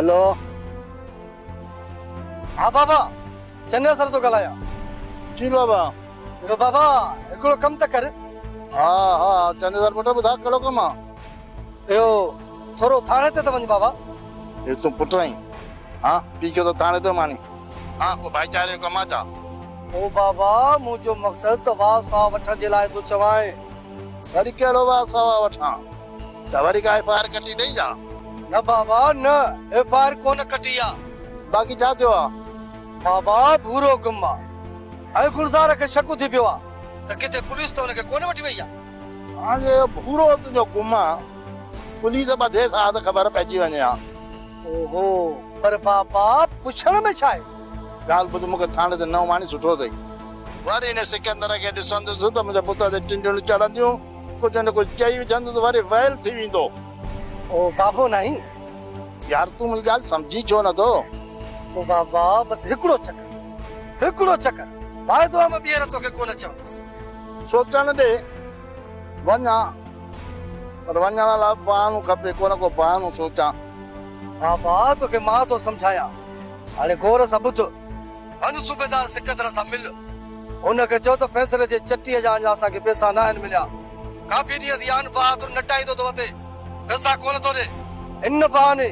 هلو. ها بابا، چنيسر ٿو ڳالهايان. جي بابا. اهو بابا، هڪڙو ڪم ته ڪر. ها ها چنيسر پٽ ٻڌاء ڪهڙو ڪم آ؟ اهو ٿورو ٿاڻي تي ته وڃ بابا. اهو تون پٽ آهين. ها پيء کي ٿو ٿاڻي تي اماڻين. ها ڪو ڀائيچاري جو ڪم آ ڇا؟ او بابا منهنجو مقصد ته واء ساء وٺڻ جي لاء ٿو چوانء. وري ڪهڙو واء ساء وٺان؟ ڇا وري ڪا ايف I R ڪٽي اٿئي ڇا؟ نه بابا نه ايف I R ڪونه ڪٽي آ. باقي ڇا ٿيو آ؟ بابا ڀورو گم آ ۽ گلزار کي شڪ ٿي پيو آ ته ڪٿي پوليس ته هن کي ڪونه وٺي وئي آ. هاڻ جي اهو ڀورو تنهنجو گم آ، پوليس ٻڌيس ها ته خبر پئجي وڃي ها. اوهو پر بابا پڇڻ ۾ ڇا آهي؟ ڳالهه ٻڌ مون کي ٿاڻي تي نه اماڻي سٺو اٿئي. وري ان سڪندر کي ڏسندس ته منهنجي بت تي ٽنڊيون چڙهنديون، ڪجهه نه ڪجهه چئي وجهندس وري ويل ٿي ويندو. او بابو ناهين. يار تون منهنجي ڳالهه سمجهين ڇو نه ٿو؟ او بابا بس هڪڙو چڪر، هڪڙو چڪر، واعدو آ مان ٻيهر توکي ڪونه چوندس. سوچڻ ڏي، وڃان، پر وڃڻ لاء بهانو کپي، ڪو نه ڪو بهانو سوچان. بابا توکي مان ٿو سمجهايان، هاڻي غور سان ٻڌ، وڃ صوبيدار سڪندر سان مل، هن کي چئو ته فيصلي جي چٽيء جا اڃا اسان کي پئسا ناهن مليا، ڪافي ڏينهن ٿي ويا آهن، بهادر نٽائيندو ٿو وتي، پئسا ڪونه ٿو ڏي. ان بهاني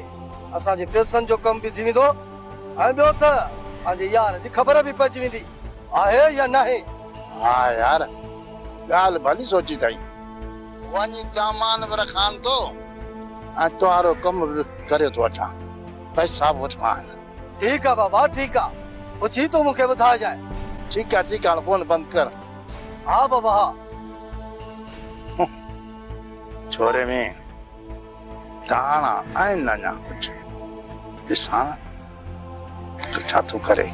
اسان جي پئسن جو ڪم به ٿي ويندو ۽ ٻيو ته پنهنجي يار جي خبر به پئجي ويندي آهي يا ناهي. ها يار ڳالهه ڀلي سوچي اٿئي. وڃي سامان به رکان ٿو ۽ تنهارو ڪم به ڪريو ٿو اچان. پئسا به وٺڻا آهن. ٺيڪ آ بابا ٺيڪ آ. پڇي تون مون کي ٻڌائجانء. ٺيڪ آ ٺيڪ آ هاڻ فون بند ڪر. ها بابا ها. ڇوري ۾ داڻا آهن اڃا ڪجهه. ڏسان ته ڇا ٿو ڪري.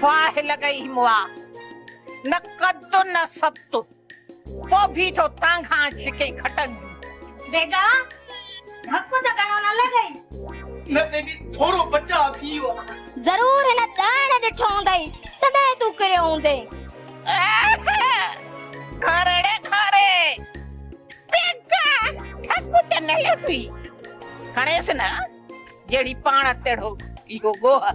باهه لڳئي مئا، نه قد نه ست، پوء ڀي ٿو تانگهان ڇڪي کٽن جون. بيگا، ڌڪ ته گهڻو نه لڳئي؟ نه بيبي، ٿورو بچاء ٿي ويو آ. ضرور هن ڏائڻ ڏٺو هوندئي، تڏهن تون ڪريو هوندين. کاري ڙي کاري، بيگا، ڌڪ ته نه لڳئي. کڻيس نه. جهڙي پاڻ تهڙو اهو ڳوهه.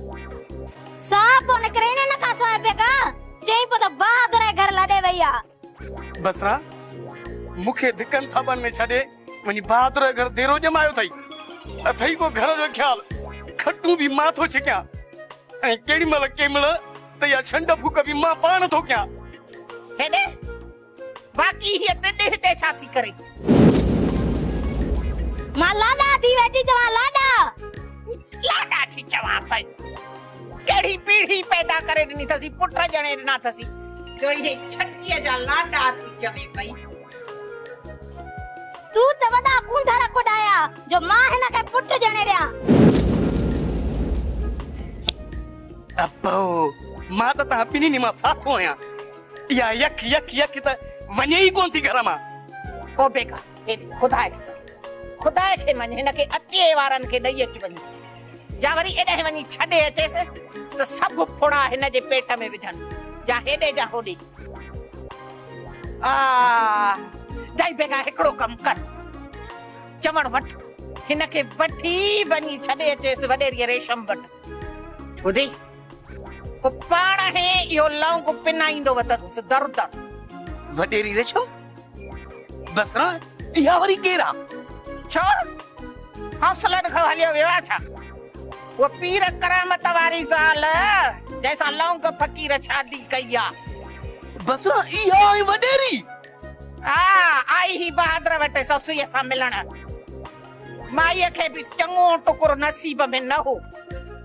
ساهه پيو نڪري نه ان کان سواء بيگا چئين پيو ته بهادر جي گهر لڏي وئي آ. بصرا، مون کي ڌڪن ٿاٻن ۾ ڇڏي وڃي بهادر جي گهر ديرو ڄمايو اٿئي. اٿئي ڪو گهر جو خيال؟ کٽون به مان ٿو ڇڪيان ۽ ڪيڏي مهل ڪنهن مهل ته اها ڇنڊ ڦوڪ به مان پاڻ ٿو ڪيان. هيڏي باقي هيء تڏ هتي ڇا ٿي ڪري؟ مان لاڏا ٿي ويٺي چوان لاڏا. لاڏا ٿي چوان پئي. ڪهڙي پيڙهي پيدا ڪري ڏني اٿسي، پٽ ڄڻي ڏنا اٿسي، جو اهي ڇٺيء جا لاڏا ٿي چوي پئي. تون ته وڏا ڪونڌر ڪڏايا جو مان هن کي پٽ ڄڻي ڏيان. ابو، مان ته توهان ٻنهي مان ڦاٿو آهيان. اها يک يک يک ته وڃي ئي ڪونه ٿي گهر مان. او بيگا، هيڏي خدا کي مڃ، خدا کي مڃ، هن کي عطيي وارن کي ڏئي اچ وڃي، يا وري ايڏانهن وڃي ڇڏي اچيس ته سڀ ڦڙا هن جي پيٽ ۾ وجهن، يا هيڏي يا هوڏي. آه! جائي بيگا هڪڙو ڪم ڪر، چوڻ وٺ، هن کي وٺي وڃي ڇڏي اچيس وڏيريء ريشم وٽ. ٻڌي؟ پوء پاڻ هي اهو لونگ پنائيندو وتندس در در. وڏيري ريشم، بصرا اها وري ڪير آ؟ ڇو؟ حوصلن کان هليو ويو آ ڇا؟ اها پير ڪرامت واري زال جنهن سان لونگ فقير شادي ڪئي آ. بصرا اها ۽ وڏيري؟ ها، آئي هئي بهادر وٽ سسئيء سان ملڻ. مائيء کي به چڱو ٽڪر نصيب ۾ نه هو.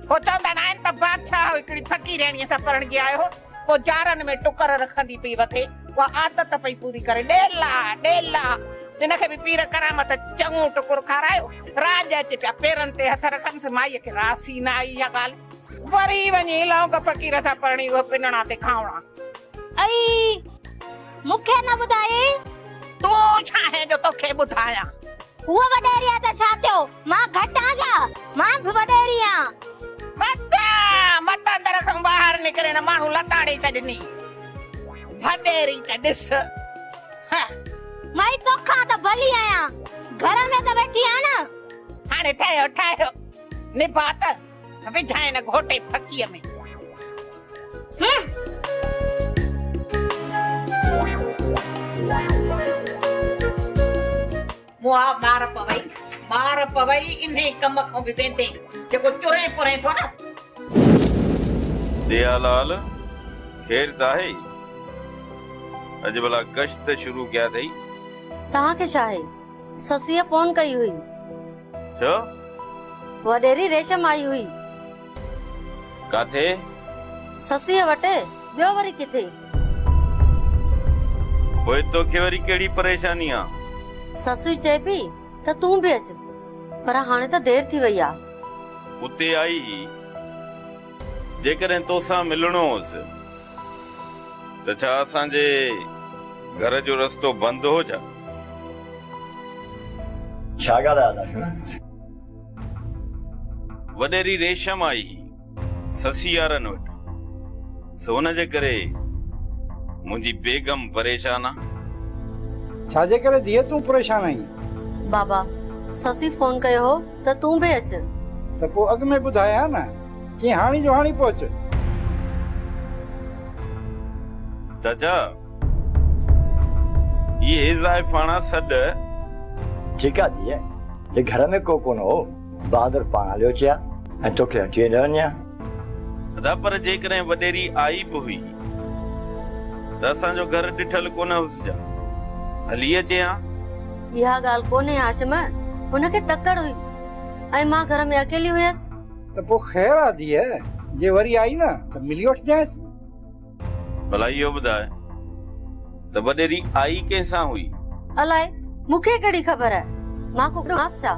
هو چوندا ناهن ته بادشاهه هڪڙي فقيرياڻيء سان پرڻجي آيو هو، پوء جارن ۾ ٽڪر رکندي پئي وتي، اها عادت پئي پوري ڪري. ڏيلا! ڏيلا! هن کي به پير ڪرامت چڱو ٽڪر کارايو. راڄ اچي پيا پيرن تي هٿ رکنس، مائيء کي راس ئي نه آئي اها ڳالهه. وري وڃي لونگ فقير سان پرڻي اهي پنڻا تي کائوڻا. ائي! مون کي نه ٻڌايئي؟ تون ڇا آهين جو توکي ٻڌايان؟ هوء وڏيري آهي ته ڇا ٿيو؟ مان گهٽ آهيان ڇا؟ مان به وڏيري آهيان. متان، متان در کان ٻاهر نڪرين ته ماڻهو لتاڙي ڇڏني. وڏيري ته ڏس. هه. مائي توکان ته ڀلي آهيان. گهر ۾ ته ويٺي آهيان نه. هاڻي ٺهيو ٺهيو. نڀاء ته وجهائين گهوٽي ڦڪيء ۾. هه. مئا مار پوئي، مار پوئي انهي ڪم کان به ويندين، جيڪو چرين پرين ٿو نه. ڏيئا لال، خير ته آهي؟ اڄ ڀلا گشت شروع ڪيا اٿئي؟ توهان کي ڇا آهي؟ سسيء فون ڪئي هئي. ڇو؟ وڏيري ريشم آئي هئي. ڪاٿي؟ سسيء وٽ، ٻيو وري ڪٿي؟ پوء توکي وري ڪهڙي پريشاني آ؟ سسئي چئي پئي ته تون به اچ، پر هاڻي ته دير ٿي وئي آ. اتي آئي هئي، جيڪڏهن توسان ملڻو هوس ته ڇا اسان جي گهر جو رستو بند هو ڇا؟ ڇا ڳالهه آ هاشم؟ وڏيري ريشم آئي هئي سسي يارن وٽ، سو ان جي ڪري منهنجي بيگم پريشان آ. ڇا جي ڪري ڌيء تون پريشان آهين؟ بابا، سسي فون ڪيو هو ته تون به اچ. ته پوء اڳ ۾ ٻڌاء ها نه، ڪيئن هاڻي جو هاڻي پهچ. چاچا، اهي زائفاڻا سڏ. ٺيڪ آ ڌيء، جي گهر ۾ ڪو ڪونه هو ته بهادر پاڻ هليو اچي ها ۽ توکي هٽيء نه وڃي ها. ادا پر جيڪڏهن وڏيري آئي به هئي ته اسان جو گهر ڏٺل ڪونه هيس جا هلي اچي ها. اها ڳالهه ڪونهي هاشم، هن کي تڪڙ هئي ۽ مان گهر ۾ اڪيلي هيس. ته پوء خير آ ڌيء، جي وري آئي نه ته ملي وٺجانس. ڀلا اهو ٻڌاء ته وڏيري آئي ڪنهن سان هئي؟ الائي، مون کي ڪهڙي خبر، مان ڪو ڏٺومانس ڇا؟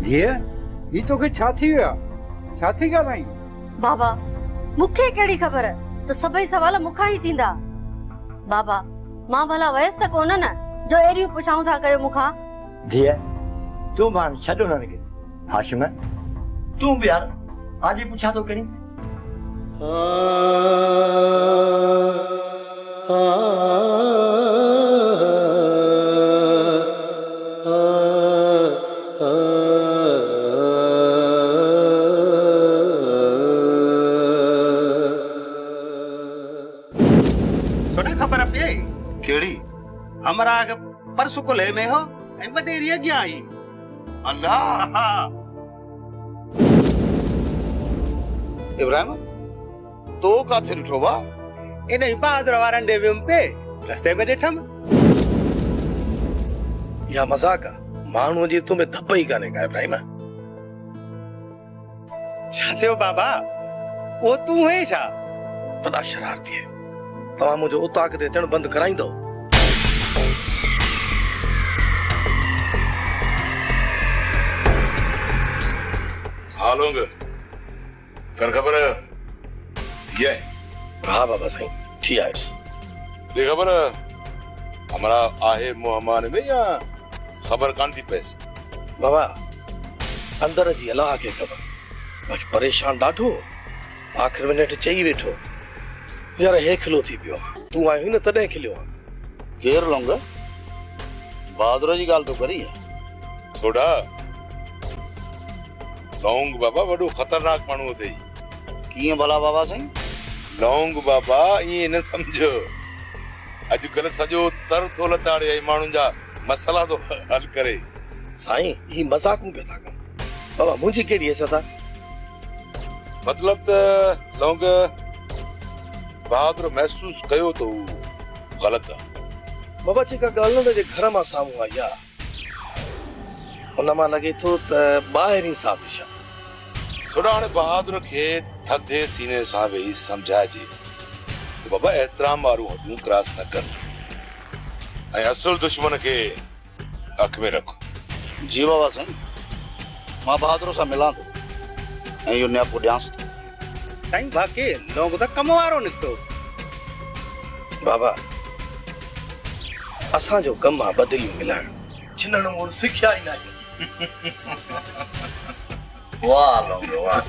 ڌيء، هي توکي ڇا ٿي ويو آ؟ ڇا ٿي ڳالهائين؟ بابا، مون کي ڪهڙي خبر ته سڀئي سوال مون کان ئي ٿيندا. بابا، مان ڀلا ويس ته ڪونه نه، جو اهڙيون پڇائون ٿا ڪيو مون کان. ڌيء، تون به هاڻ ڇڏ انهن کي. هاشم، تون به يار آڏي پڇا ٿو ڪرين. توکي خبر پيئي؟ ڪهڙي؟ همراهه کي پرس ڪلهي ۾ هو ۽ وڏيري اڳيان هئي. الله! ابراهيم، تو ڪاٿي ڏٺو ڀاء؟ انهي بهادر وارن ڏي ويم پئي، رستي ۾ ڏٺم. اها مذاق آ، ماڻهوء جي تو ۾ ڌپ ئي ڪانهي ڪا ابراهيم. ڇا ٿيو بابا، اهو تون هئين ڇا؟ وڏا شرارتي آهيو، توهان منهنجو اوطاق تي اچڻ بند ڪرائيندؤ. ها لونگ، ڪر خبر ٿي آئين؟ ها بابا سائين، ٿي آيس. ڏي خبر، همراهه آهي منهن امان ۾ يا خبر ڪانه ٿي پئيس؟ بابا، اندر جي الله کي خبر، باقي پريشان ڏاڍو هو. آخر ۾ نيٺ چئي ويٺو، يار هيکلو ٿي پيو آهان. تون آيو هئين نه تڏهن کليو آهان. ڪير لونگ؟ بهادر جي ڳالهه ٿو ڪرين يا؟ سوڍا، لونگ بابا وڏو خطرناڪ ماڻهو اٿئي. ڪيئن ڀلا بابا سائين؟ لونگ بابا ائين نه سمجهه. اڄڪلهه سڄو تر ٿو لتاڙي ۽ ماڻهن جا مسئلا ٿو حل ڪري. سائين هي مذاقون پيا ٿا ڪن. بابا منهنجي ڪهڙي حيثيت آ؟ مطلب ته لونگ بهادر محسوس ڪيو ته هو غلط آ. بابا جيڪا ڳالهه هن جي گهر مان سامهون آئي آ ان مان لڳي ٿو ته ٻاهرين سازش آ. سوڍا هاڻي بهادر کي ٿڌي سيني سان ويهي سمجهائجي ته بابا احترام وارون حدون ڪراس نه ڪر ۽ اصل دشمن کي اک ۾ رک. جي بابا سائين، مان بهادر سان ملان ٿو ۽ اهو نياپو ڏيانس ٿو. سائين واقعي لونگ ته ڪم وارو نڪتو. بابا، اسان جو ڪم آ بدليون ملائڻ. ڇنڻ مور سکيا ئي ناهيون. واهه لونگو واهه.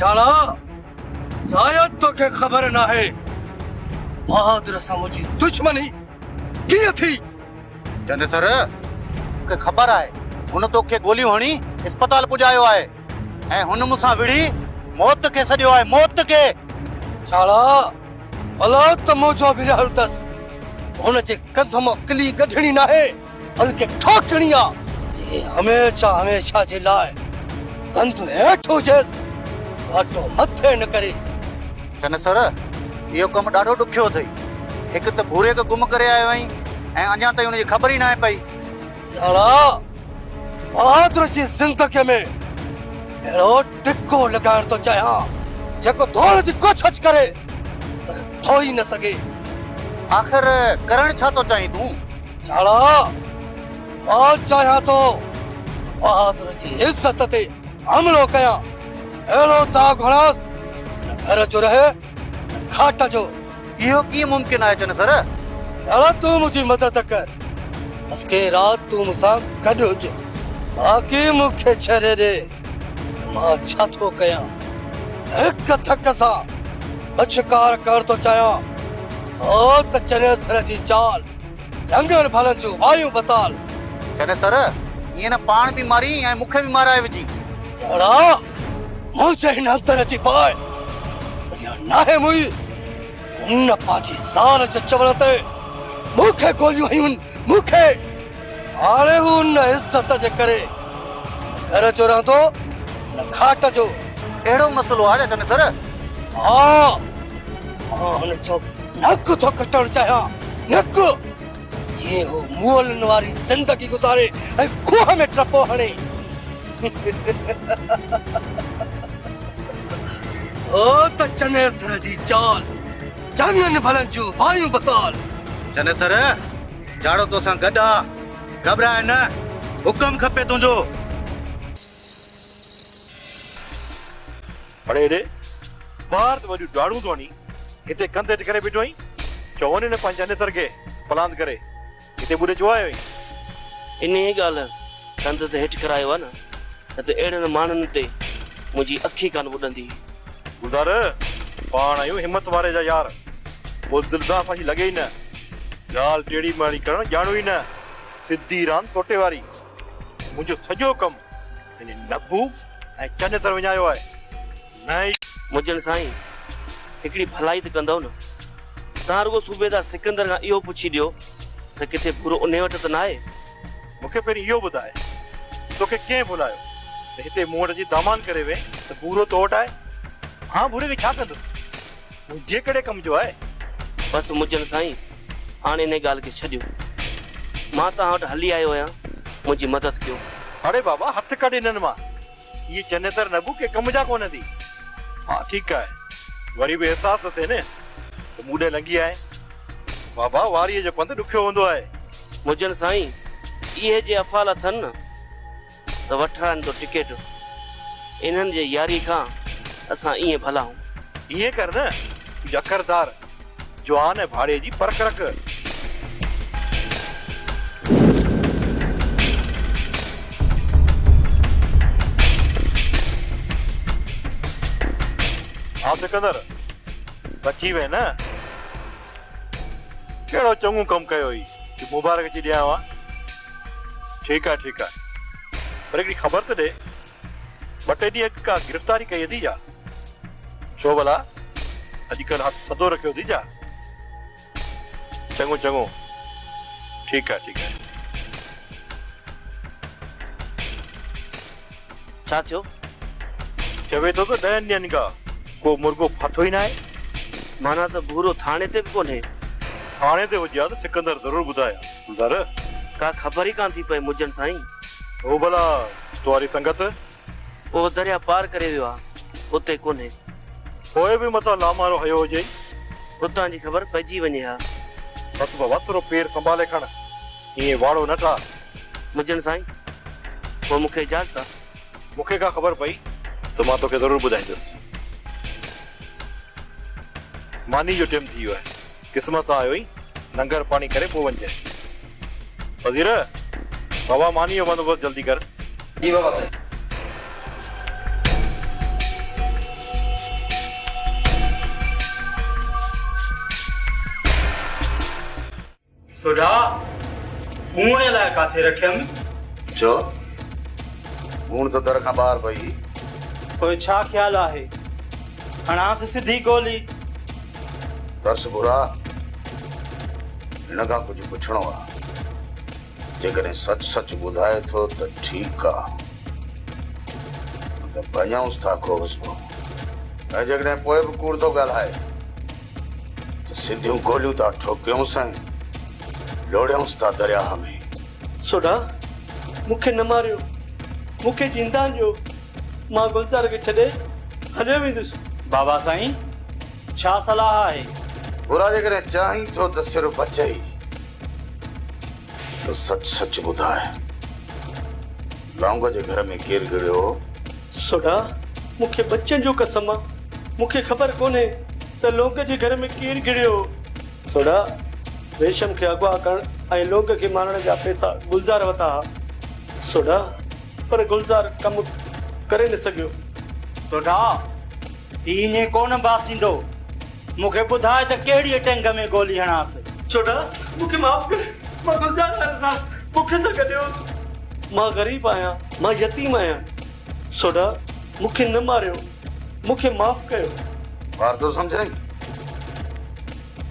جاڙا، شايد توکي خبر ناهي، بهادر سان منهنجي دشمني ڪيئن ٿي؟ چنيسر، مون کي خبر آهي، هن توکي گوليون هڻي اسپتال پڄايو آهي ۽ هن مون سان وڙهي موت کي سڏيو آهي، موت کي! جاڙا، ڀلا ته منهنجو به رهيل اٿس، هن جي ڪنڌ مان ڪلي ڪڍڻي ناهي، بلڪه ٺوڪڻي آ، جيئن هميشه هميشه جي لاء ڪنڌ هيٺ هجيس، گهاٽو مٿي نه ڪري. چنيسر، اهو ڪم ڏاڍو ڏکيو اٿئي. هڪ ته ڀوري کي گم ڪري آيو آهين ۽ اڃا تائين ان جي خبر ئي ناهي پئي. جاڙا، بهادر جي زندگيء ۾ اهڙو ٽڪو لڳائڻ ٿو چاهيان، جيڪو ڌوئڻ جي ڪوشش ڪري، پر ڌوئي نه سگهي. آخر ڪرڻ ڇا ٿو چاهين تون؟ جاڙا، مان چاهيان ٿو ته بهادر جي عزت تي حملو ڪيان. اهڙو داغ هڻانس، نه گهر جو رهي، نه کاٽ جو. اهو ڪيئن ممڪن آهي چنيسر؟ لالا تون منهنجي مدد ڪر، بس ڪنهن رات تون مون سان گڏ هج، باقي مون کي ڇڏي ڏي ته مان ڇا ٿو ڪيان. هڪ ڌڪ سان ٻه شڪار ڪرڻ ٿو چاهيان. هو ته چنيسر جي چال، جهنگن ڀلن جون وايون بتال. چنيسر، ائين نه پاڻ به مارين ۽ مون کي به مارائي وجهين. لالا، منهنجي هن اندر جي باهه اڃا ناهي موئي. هن پنهنجي زال جي چوڻ تي مون کي گوليون هنيون، مون کي. هاڻي هو ان عزت جي ڪري نه گهر جو رهندو نه کاٽ جو. اهڙو مسئلو آهي ڇا چنيسر؟ ها، مان هن جو نڪ ٿو ڪٽڻ چاهيان، نڪ، جيئن هو مئلن واري زندگي گذاري ۽ کوهه ۾ ٽپو هڻي. هو ته چنيسر جي چال، چڱن ڀلن جون وايون بتال. چنيسر، جاڙو توسان گڏ آ، گهٻراء نه، حڪم کپي تنهنجو. اڙي هيڏي، ٻاهر ته وڏيون ڊاڙون ٿو هڻين، هتي ڪنڌ هيٺ ڪري بيٺو آهين. چئو نه پنهنجي چنيسر کي پلاند ڪري، هتي ٻڏي ڇو آيو آهين؟ انهيء ڳالهه ڪنڌ ته هيٺ ڪرايو آ نه، نه ته اهڙن ماڻهن تي منهنجي اک ئي ڪانه ٻڏندي هئي. گلزار، پاڻ آهيون همت واري جا يار، بزدل سان اسان جي لڳي ئي نه. ڳالهه ٽيڙي ماڙي ڪرڻ ڄاڻون ئي نه، سڌي راند سوٽي واري. منهنجو سڄو ڪم هن نبو ۽ چنيسر وڃايو آهي، نه ئي. مجن سائين، هڪڙي ڀلائي ته ڪندؤ نه؟ توهان رڳو صوبيدار سڪندر کان اهو پڇي ڏيو ته ڪٿي ڀورو انهي وٽ ته ناهي؟ مون کي پهرين اهو ٻڌاء، توکي ڪنهن ڀلايو ته هتي مون وٽ اچي دامان ڪري وئين ته ڀورو تو وٽ آهي؟ مان ڀوري کي ڇا ڪندس؟ منهنجي ڪهڙي ڪم جو آهي؟ بس مجن سائين، هاڻي انهي ڳالهه کي ڇڏيو. مان توهان وٽ هلي آيو آهيان، منهنجي مدد ڪيو. اڙي بابا، هٿ ڪڍ انهن مان. اهي چنيسر نبو ڪي ڪم جا ڪونه ٿي. ها ٺيڪ آهي، وري به احساس ته ٿئي نه ته مون ڏي لنگهي آئين. بابا، واريء جو پنڌ ڏکيو هوندو آهي. مجن سائين، اهي جي افعال اٿن نه ته وٺرائن ٿو ٽڪيٽ. انهن جي ياري کان اسان ائين ڀلا هون. ائين ڪر نه، ڪجهه اکردار جوان ۽ ڀاڙي جي پرک رک. ها سڪندر، بچي وئين نه؟ ڪهڙو چڱو ڪم ڪيو هئي جو مبارڪ اچي ڏيانء ها. ٺيڪ آهي ٺيڪ آهي، پر هڪڙي خبر ته ڏي، ٻه ٽي ڏينهن اڳ ڪا گرفتاري ڪئي اٿئي ڇا؟ ڇو ڀلا، اڄڪلهه هٿ سڌو رکيو اٿئي ڇا؟ چڱو چڱو، ٺيڪ آهي ٺيڪ آهي. ڇا ٿيو؟ چوي ٿو ته ڏهن ڏينهن کان ڪو مرغو ڦاٿو ئي ناهي. معنيٰ ته ڀورو ٿاڻي تي به ڪونهي. ٿاڻي تي هجي ها ته سڪندر ضرور ٻڌائي ها. گلزار! ڪا خبر ئي ڪانه ٿي پئي مجن سائين. هو ڀلا تو واري سنگت؟ اهو درياء پار ڪري ويو آ، اتي ڪونهي. پوء به متان لامارو هنيو هجئي. اتان جي خبر پئجي وڃي ها. بس بابا ٿورو پير سنڀالي کڻ، ائين واڙو نه ٺاهه. مجن سائين، پوء مون کي اجازت آ. مون کي ڪا خبر پئي ته مان توکي ضرور ٻڌائيندس. ماني جو ٽيم ٿي ويو آهي. قسمت سان آيو آهين. لنگر پاڻي ڪري پوء وڃجانء. وزير، بابا ماني جو بندوبست جلدي ڪر. جي بابا سائين. سوڍا، ڳوڻ الائي ڪاٿي رکيم؟ ڇو؟ ڳوڻ ته در کان ٻاهر پئي هئي. پوء ڇا خيال آهي؟ هڻانس سڌي گولي. ترس ڀورا، هن کان ڪجهه پڇڻو آ. جيڪڏهن سچ سچ ٻڌائي ٿو ته ٺيڪ آ، نه ته ڀڃئونس ٿا کوهس ڀو. ۽ جيڪڏهن پوء به ڪوڙ ٿو ڳالهائي ته سڌيون گوليون ٿا ٺوڪيونس ۽ لوڙهيونس ٿا درياهه ۾. سوڍا، مون کي نه ماريو، مون کي زندان ڏيو، مان گلزار کي ڇڏي هليو ويندس. بابا سائين، ڇا صلاح آهي؟ ڀورا، جيڪڏهن چاهين ٿو ته سر بچئي ته سچ سچ ٻڌاء، لونگ جي گهر ۾ ڪير گهڙيو هو؟ سوڍا، مون کي ٻچن جو قسم آ، مون کي خبر ڪونهي ته لونگ جي گهر ۾ ڪير گهڙيو هو. سوڍا، ريشم کي اغوا ڪرڻ ۽ لونگ کي مارڻ جا پئسا گلزار ورتا ها. سوڍا، پر گلزار ڪم ڪري نه سگهيو. سوڍا، هي ائين ڪونه باسيندو. مون کي ٻڌاء ته ڪهڙيء ٽنگ ۾ گولي هڻانس. سوڍا، مون کي معاف ڪر، مان گلزار وارن سان بک سان گڏيو هوس. مان غريب آهيان، مان يتيم آهيان. سوڍا، مون کي نه ماريو، مون کي معاف ڪيو. ٻار ٿو سمجهين؟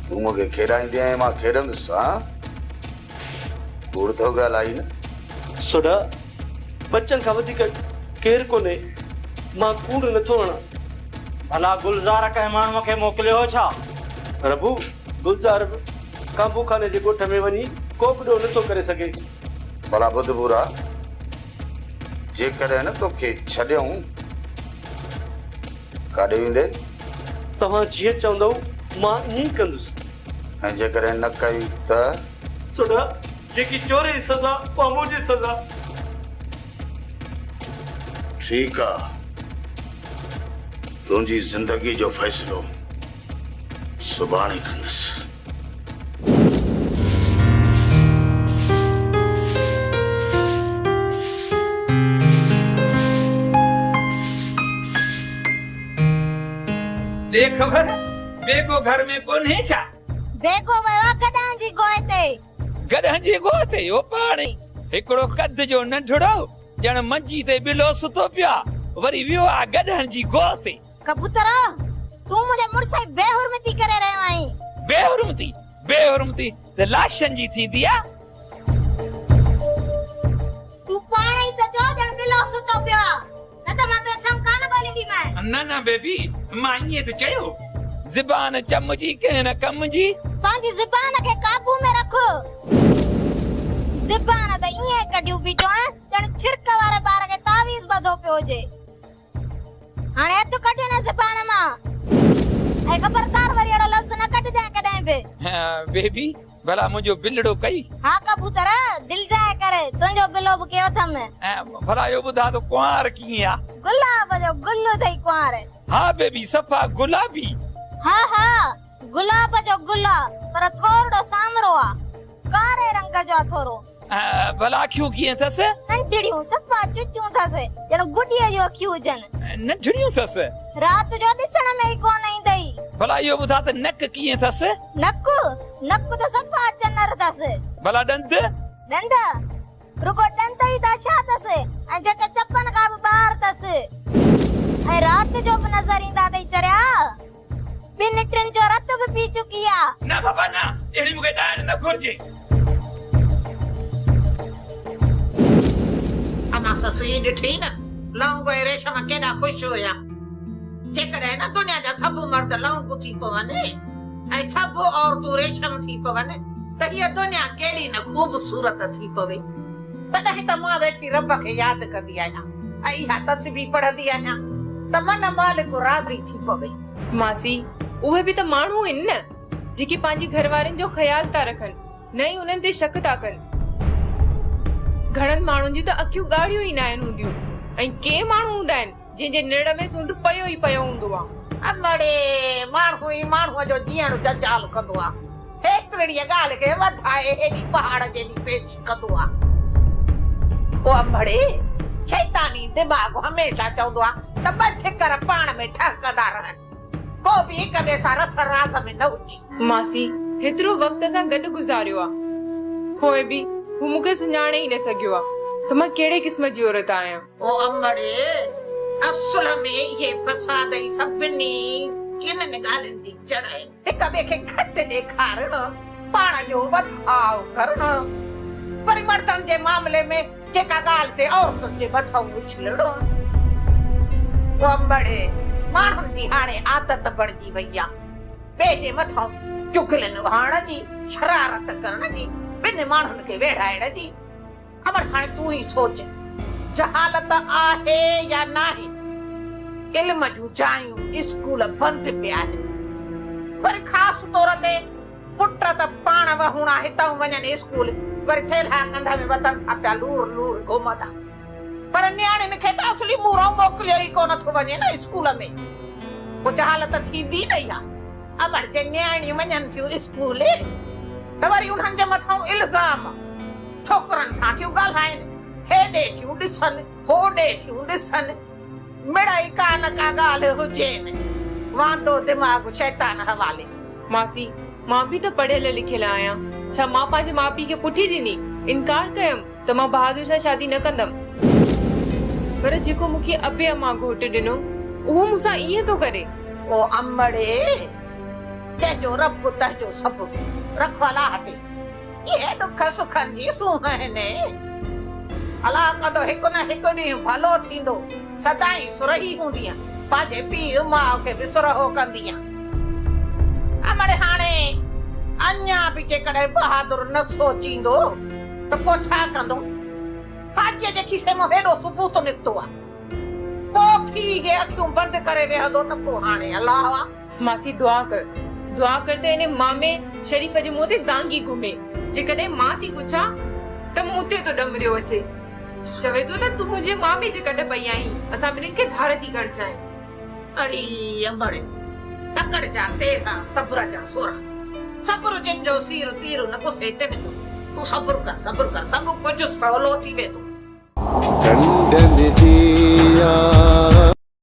تون مون کي کيڏائيندين ۽ مان کيڏندس، هان؟ ڪوڙ ٿو ڳالهائين نه؟ سوڍا، ٻچن کان وڌيڪ ڪير ڪونهي، مان ڪوڙ نٿو هڻان. ڀلا گلزار ڪنهن ماڻهوء کي موڪليو هو ڇا؟ ربو، گلزار به ڪانڀو خاني جي ڳوٺ ۾ وڃي ڪو به ڏوهه نٿو ڪري سگهي. ڀلا ٻڌ ڀورا، جيڪڏهن نه توکي ڇڏيئون، ڪاڏي ويندين؟ توهان جيئن چوندؤ، مان ائين ئي ڪندس. ۽ جيڪڏهن نه ڪئي ته؟ سوڍا، جيڪي چور جي سزا، اها منهنجي سزا. ٺيڪ آ، تنهنجي زندگي جو فيصلو سڀاڻي ڪندس. ڏي خبر، بيگو گهر ۾ ڪونهي ڇا؟ بيگو ويو آ گڏهن جي گوء تي. گڏهن جي گوء تي؟ او پاڻ ئي هڪڙو قد جو ننڍڙو ڄڻ منجي تي ٻلو ستو پيو آ، وري ويو آ گڏهن جي گوء تي. ڪبوتر، تون منهنجي مڙس جي بي حرمتي ڪري رهيو آهين. بي حرمتي؟ بي حرمتي ته لاشن جي ٿيندي آ. تون پاڻ ئي ته چئو ڄڻ ٻلو ستو پيو آ. نه ته مان تنهنجي سامهون ڪانه ڳولينديمانء. نه نه بيبي، مان ائين ته چيو. زبان چم جي ڪنهن نه ڪم جي. پنهنجي زبان کي قابو ۾ رک. زبان ته ائين ڪڍيون بيٺو آهين ڄڻ ڇرڪ واري ٻار کي تعويذ ٻڌو پيو هجي. هاڻي هٿ ڪڍ هن زبان مان ۽ خبردار وري اهڙو لفظ نه ڪڍجانء ڪڏهن به. بيبي، ڀلا منهنجو بلڙو ڪئي؟ ها ڪبوتر، دلجاء ڪر، تنهنجو بلو به ڪيو اٿم. ڀلا اهو ٻڌاء ته ڪنوار ڪيئن آ؟ گلاب جو گل اٿئي ڪنوار. ها بيبي، صفا گلابي. ها ها، گلاب جو گل آ، پر ٿورڙو سانورو آ. ڪاري رنگ جو آ ٿورو. ڀلا اکيون ڪيئن اٿس؟ ننڍڙيون، صفا چچون اٿس، ڄڻ گڏيء جون اکيون هجن. ننڍڙيون اٿس؟ رات جو ڏسڻ ۾ ئي ڪونه ايندئي. ڀلا اهو ٻڌاء ته نڪ ڪيئن اٿس؟ نڪ؟ نڪ ته صفا چنر اٿس. ڀلا ڏند؟ ڏند؟ رڳو ڏند ئي ته اڇا اٿس ۽ جيڪي چپن کان به ٻاهر اٿس ۽ رات جو به نظر ايندا اٿئي چريا. ٻن ٽن جو رت به پي چڪي آ. نه بابا نه، اهڙي مون کي ڏائڻ نه گهرجي. امان سسئي ڏٺي نه، لونگ ۽ ريشم ڪيڏا خوش هيا. جيڪڏهن نه دنيا جا سڀ مرد لونگ ٿي پون ۽ سڀ عورتون ريشم ٿي پون ته هيء دنيا ڪيڏي نه خوبصورت ٿي پوي. تڏهن ته مان ويٺي رب کي ياد ڪندي آهيان ۽ اها تسبيح پڙهندي آهيان ته من مالڪ راضي ٿي پوي. ماسي، اهي به ته ماڻهو آهن نه، جيڪي پنهنجي گهر وارين جو خيال ٿا رکن، نه ئي انهن تي شڪ ٿا ڪن. گهڻن ماڻهن جون ته اکيون ڳاڙهيون ئي ناهن هونديون ۽ ڪي ماڻهو هوندا آهن، جنهن جي نرڙ ۾ سونڍ پيو ئي پيو هوندو آ. امڙي، ماڻهو ئي ماڻهوء جو جيئڻ جنجال ڪندو آ. هيترڙيء ڳالهه کي وڌائي هيڏي پهاڙ جيڏي پيش ڪندو آ. او امڙي، شيطاني دماغ هميشه چوندو آ ته ٻه ٺڪر پاڻ ۾ ٺهڪندا رهن. ڪو به هڪ ٻئي سان رس راز ۾ نه هجي. ماسي، هيترو وقت اسان گڏ گذاريو آ، پوء به هو مون کي سڃاڻي ئي نه سگهيو آ ته مان ڪهڙي قسم جي عورت آهيان. او امڙي، اصل ۾ اهي فساد ئي سڀني ڪنن ڳالهين جي جڙ آهن. هڪ ٻئي کي گهٽ ڏيکارڻ، پاڻ جو وڌاء ڪرڻ، وري مردن جي معاملي ۾ جيڪا ڳالهه تي عورتن جي مٿئون اڇلڻ. او امڙي، ماڻهن جي هاڻي عادت بڻجي وئي آ، ٻئي جي مٿئون چغلين وهائڻ جي، شرارت ڪرڻ جي، ٻن ماڻهن کي ويڙهائڻ جي. امڙ هاڻي تون ئي سوچ، جهالت آهي يا ناهي؟ علم جون جايون اسڪول بند پيا آهن. وري خاص طور تي پٽ ته پاڻ وهوڻا هتئون وڃن اسڪول، وري ٿيلها ڪنڌ ۾ وتن ٿا پيا لور لور گهمندا. پر نياڻين کي ته اصلي مورئون موڪليو ئي ڪونه ٿو وڃي نه اسڪول ۾. پوء جهالت ٿيندي نه اها. امڙ جي نياڻيون وڃن ٿيون اسڪول ته وري انهن جي مٿئون الزام. ڇوڪرن سان ٿيون ڳالهائين، هيڏي ٿيون ڏسن، هوڏي ٿيون ڏسن، مڙئي ڪا نه ڪا ڳالهه هجين. واندو دماغ شيطان حوالي. ماسي، مان به ته پڙهيل لکيل آهيان، ڇا مان پنهنجي ماء پيء کي پٺي ڏني، انڪار ڪيم ته مان بهادر سان شادي نه ڪندم. پر جيڪو مون کي ابي امان گهوٽ ڏنو، اهو مون سان ائين ٿو ڪري. او امڙي، جنهن جو رب تنهن جو سڀ، رک الله تي. اهي ڏک سکن جي سونهن آهن. الله ڪندو هڪ نه هڪ ڏينهن ڀلو ٿيندو. سدائين سرهي هوندينء. پنهنجي پيء ماء کي به سرهو ڪندينء. امڙ هاڻي اڃا به جيڪڏهن بهادر نه سوچيندو ته پوء ڇا ڪندو؟ حاجيء جي کيسي مان هيڏو ثبوت نڪتو آ. پوء به اهي اکيون بند ڪري ويهندو ته پوء هاڻي الله آ. ماسي دعا ڪر دعا ڪر ته انهي مامي شريف جي منهن تي دانگي گهمي. جيڪڏهن مان ٿي ڪڇان ته مون تي ٿو ڏمريو اچي. چوي ٿو ته تون منهنجي مامي جي ڪڍ پئي آهين، اسان ٻنهين کي ڌار ٿي ڪرڻ چاهين. اڙي امڙ، تڪڙ جا 13 صبر جا 16. صبر جن جو سير تير نه گسي تن جو. تون صبر ڪر صبر ڪر سڀ ڪجهه سولو ٿي ويندو. ڍنڍن جي آ.